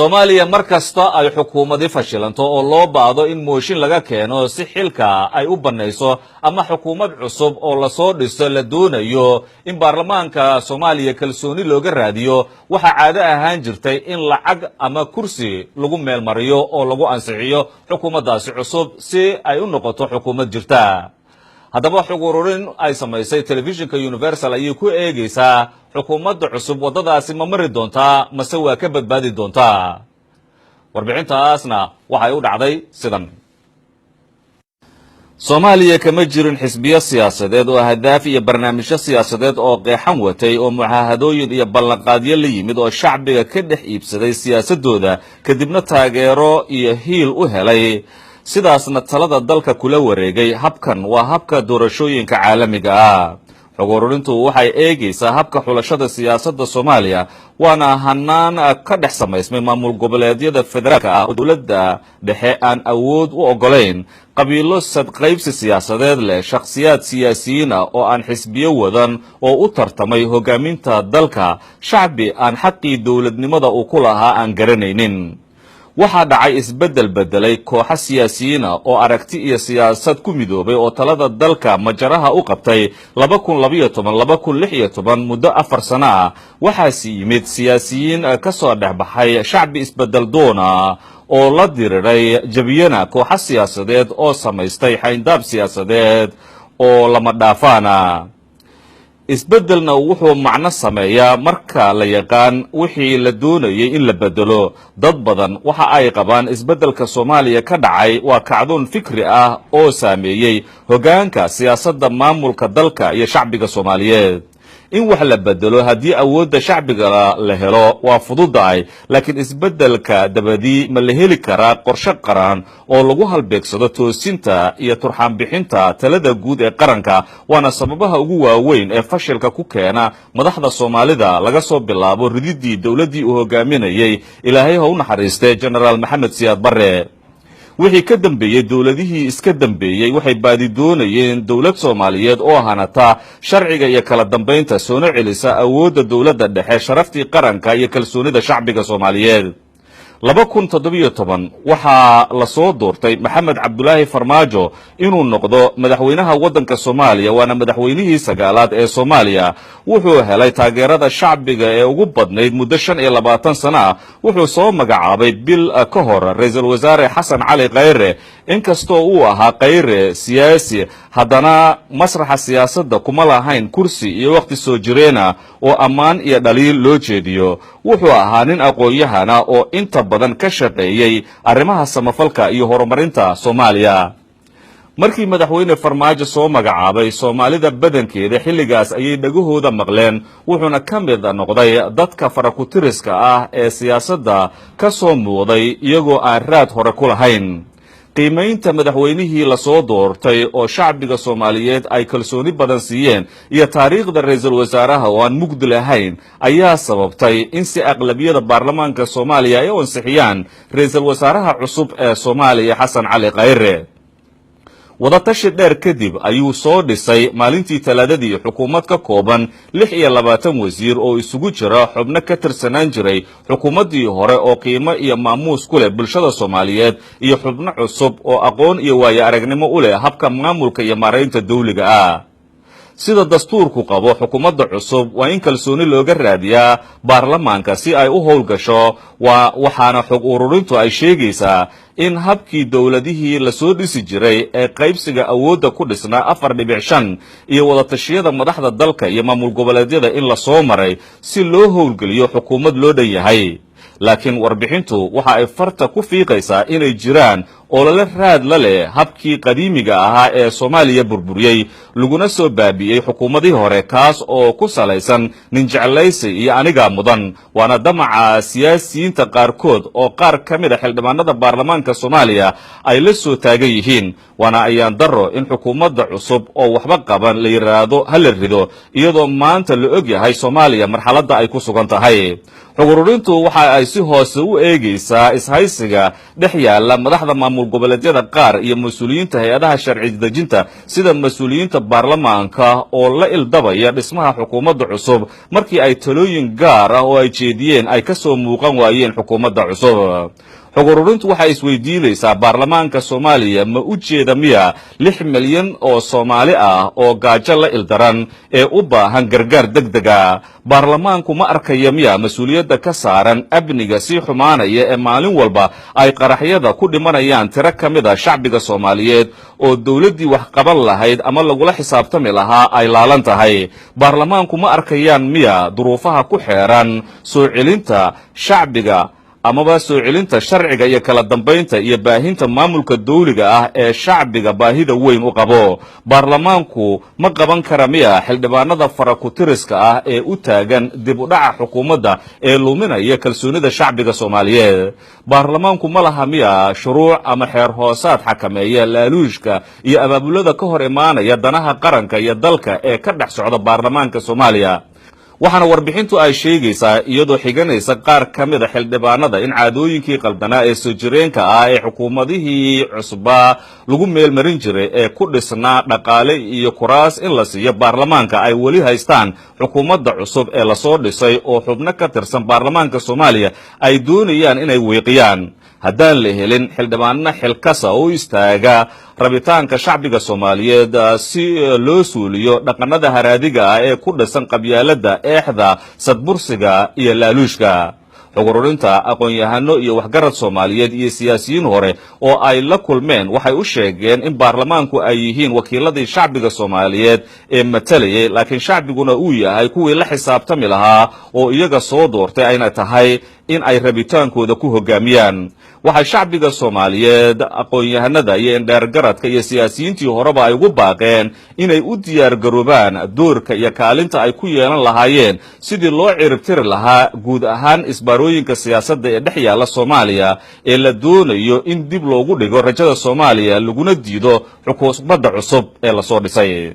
Soomaaliya mar kasta ay xukuumadi fashilanto oo loo baahdo in mooshin laga keeno si xilka ay u bannayso ama xukuumad cusub oo lasoo dhiso la doonayo in baarlamaanka Soomaaliya kalsooni looga raadiyo, waxaa caado ahaan jirtay in lacag ama kursi lagu meelmariyo oo lagu ansixiyo xukuumaddaasi cusub si ay u noqoto xukuumad jirta. Haddaba, xog ururin ay samaysay telefishinka Universal ayay ku eegaysaa xukuumadda cusub waddadaasi ma mari doontaa mase waa ka badbaadi doontaa. Warbixintaasna waxay u dhacday sidan. Soomaaliya kama jirin xisbiyo siyaasadeed oo ahdaaf iyo barnaamijyo siyaasadeed oo qeexan watay oo mucaahadooyin iyo ballanqaadyo la yimid oo shacbiga ka dhex iibsaday siyaasadooda, kadibna taageero iyo hiil u helay, sidaasna talada dalka kula wareegay. Habkan waa habka doorashooyinka caalamiga ah. Xog ururintu waxay eegaysaa habka xulashada siyaasadda Soomaaliya, waana hanaan ka dhex samaysmay maamul goboleedyada federaalka ah oo dowladda dhexe aan awood u ogolayn, qabiilo sadqaybsi siyaasadeed leh, shakhsiyaad siyaasiyiin ah oo aan xisbiyo wadan oo u tartamay hogaaminta dalka, shacbi aan xaqii dowladnimada uu ku lahaa aan garanaynin. Waxaa dhacay isbeddel beddelay kooxo siyaasiyiin ah oo aragti iyo siyaasad ku midoobay oo talada dalka majaraha u qabtay 2012, 2016, muddo 4 sano ah. Waxaasi yimid siyaasiyiin ka soo dhex baxay shacbi isbeddel doona oo la diriray jabiyana kooxo siyaasadeed oo samaystay xayndaab siyaasadeed oo lama dhaafaana. Isbeddelna wuxuu macno sameeyaa marka la yaqaan wixii la doonayay in la bedelo. Dad badan waxa ay qabaan isbeddelka Soomaaliya ka dhacay waa kacdoon fikri ah oo saameeyey hoggaanka siyaasadda, maamulka dalka iyo shacbiga Soomaaliyeed. In wax la bedelo haddii awoodda shacbiga la helo waa fududahay, laakiin isbeddelka dabadii ma la heli karaa qorshe qaran oo lagu halbeegsado toosinta iyo turxaanbixinta talada guud ee qaranka? Waana sababaha ugu waaweyn ee fashilka ku keena madaxda Soomaalida, laga soo bilaabo rididii dowladdii uu hogaaminayey, Ilaahay ha u naxariistee, Genaraal Maxamed Siyaad Barre. Wixii ka dambeeyey, dowladihii iska dambeeyey waxay baadi doonayeen dowlad Soomaaliyeed oo hanata sharciga iyo kala dambaynta, soona celisa awoodda dowladda dhexe, sharaftii qaranka iyo kalsoonida shacbiga Soomaaliyeed. 2017 waxaa lasoo doortay Maxamed Cabdulaahi Farmaajo inuu noqdo madaxweynaha waddanka Soomaaliya, waana madaxweynihii sagaalaad ee Soomaaliya. Wuxuu helay taageerada shacbiga ee ugu badnayd muddo 25 sano ah. Wuxuu soo magacaabay bil ka hor ra-iisul wasaare Xasan Cali Khayre. Inkastoo uu ahaa Khayre siyaasi, haddana masraxa siyaasadda kuma lahayn kursi iyo wakhti soo jireena oo ammaan iyo dhaliil loo jeediyo. Wuxuu ahaa nin aqoon-yahana oo inta badan ka shaqeeyey arrimaha samafalka iyo horumarinta Soomaaliya. Markii madaxweyne Farmaajo soo magacaabay, Soomaalida badankeeda xilligaas ayay dhagahooda maqleen, wuxuuna ka mid noqday dadka farakutiriska ah ee siyaasadda ka soo muuqday iyagoo aan raad hore ku lahayn. Qiimaynta madaxweynihii lasoo doortay oo shacbiga Soomaaliyeed ay kalsooni badan siiyeen iyo taariikhda ra-iisul wasaaraha oo aan mugdi lahayn ayaa sababtay in si aqlabiyada baarlamaanka Soomaaliya ay u ansixiyaan ra-iisul wasaaraha cusub ee Soomaaliya, Xasan Cali Khayre. Wadatashi dheer kadib ayuu soo dhisay maalintii Talaadadii xukuumad ka kooban 26 wasiir oo isugu jira xubno ka tirsanaan jiray xukuumaddii hore oo qiimo iyo maamuus ku leh bulshada Soomaaliyeed iyo xubno cusub oo aqoon iyo waayo aragnimo u leh habka maamulka iyo maaraynta dawliga ah. Sida dastuurku qabo, xukuumadda cusub waa in kalsooni looga raadiyaa baarlamaanka si ay u howlgasho. Waa waxaana xog ururintu ay sheegaysaa in habkii dowladihii lasoo dhisi jiray ee qaybsiga awoodda ku dhisnaa 4.5 iyo wadatashiyada madaxda dalka iyo maamul goboleedyada in lasoo maray si loo howlgeliyo xukuumad loo dhan yahay. Laakiin warbixintu waxa ay farta ku fiiqaysaa inay jiraan olole raad la leh habkii qadiimiga ahaa ee Soomaaliya burburiyey laguna soo baabi'iyey xukuumadihii hore, kaas oo ku salaysan ninjeclaysi iyo anigaa mudan. Waana damaca siyaasiyiinta qaarkood oo qaar ka mid a xildhibaanada baarlamaanka Soomaaliya ay la soo taagan yihiin. Waana ayaan daro in xukuumadda cusub oo waxba qaban la yidhaahdo ha la rido, iyadoo maanta la og yahay Soomaaliya marxaladda ay ku sugan tahay. Xog ururintu waxa ay si hoose u eegaysaa ishaysiga dhex yaalla madaxda maamul Maamul goboleedyada qaar iyo mas-uuliyiinta hay-adaha sharci dejinta, sida mas-uuliyiinta baarlamaanka oo la ildabaya dhismaha xukuumadda cusub, markii ay talooyin gaar ah oo ay jeediyeen ay ka soo muuqan waayeen xukuumadda cusub. Xog ururintu waxay isweydiinaysaa: baarlamaanka Soomaaliya ma u jeeda miya 6 milyan oo Soomaali ah oo gaajo la ildaran ee u baahan gargaar deg dega? Baarlamaanku ma arkaya miya mas-uuliyadda ka saaran amniga sii xumaanaya ee maalin walba ay qaraxyada ku dhimanayaan tiro ka mid a shacbiga Soomaaliyeed, oo dowladdii wax qaban lahayd ama lagula xisaabtami lahaa ay laalan tahay? Baarlamaanku ma arkayaan miya duruufaha ku xeeran soo celinta shacbiga amaba soo celinta sharciga iyo kala dambaynta iyo baahinta maamulka dawliga ah ee shacbiga baahida weyn u qabo? Baarlamaanku ma qaban kara miya xildhibaanada farakutiriska ah ee u taagan dib u dhaca xukuumadda ee luminaya kalsoonida shacbiga Soomaaliyeed? Baarlamaanku ma laha miya shuruuc ama xeer hoosaad xakameeya laaluushka iyo abaabulada ka hor imaanaya danaha qaranka iyo dalka ee ka dhex socda baarlamaanka Soomaaliya? Waxaana warbixintu ay sheegaysaa, iyadoo xiganaysa qaar ka mida xildhibaanada, in caadooyinkii qaldanaa ee soo jireenka ah ee xukuumadihii cusbaa lagu meelmarin jiray ee ku dhisnaa dhaqaale iyo kuraas in la siiyo baarlamaanka ay weli haystaan xukuumadda cusub ee lasoo dhisay, oo xubno ka tirsan baarlamaanka Soomaaliya ay doonayaan inay wiiqiyaan haddaan la helin xildhibaano xilkasa oo u istaaga rabitaanka shacbiga Soomaaliyeed si loo suuliyo dhaqanada haraadiga ah ee ku dhisan qabyaaladda, eexda, sadbursiga iyo laaluushka. Xog ururinta aqoon-yahano iyo waxgarad Soomaaliyeed iyo siyaasiyiin hore oo ay la kulmeen waxay u sheegeen in baarlamaanku ay yihiin wakiiladii shacbiga Soomaaliyeed ee matalayay, laakiin shacbiguna uu yahay kuwii la xisaabtami lahaa oo iyaga soo doortay, ayna tahay in ay rabitaankooda ku hogaamiyaan. Waxay shacbiga Soomaaliyeed, aqoon-yahanada iyo indheergaradka iyo siyaasiyiintii horeba ay ugu baaqeen inay u diyaargaroobaan doorka iyo kaalinta ay ku yeelan lahaayeen sidii loo ciribtiri lahaa guud ahaan isbaarooyinka siyaasadda ee dhex yaalla Soomaaliya ee la doonayo in dib loogu dhigo rajada Soomaaliya, laguna diido xukuumadda cusub ee lasoo dhisay.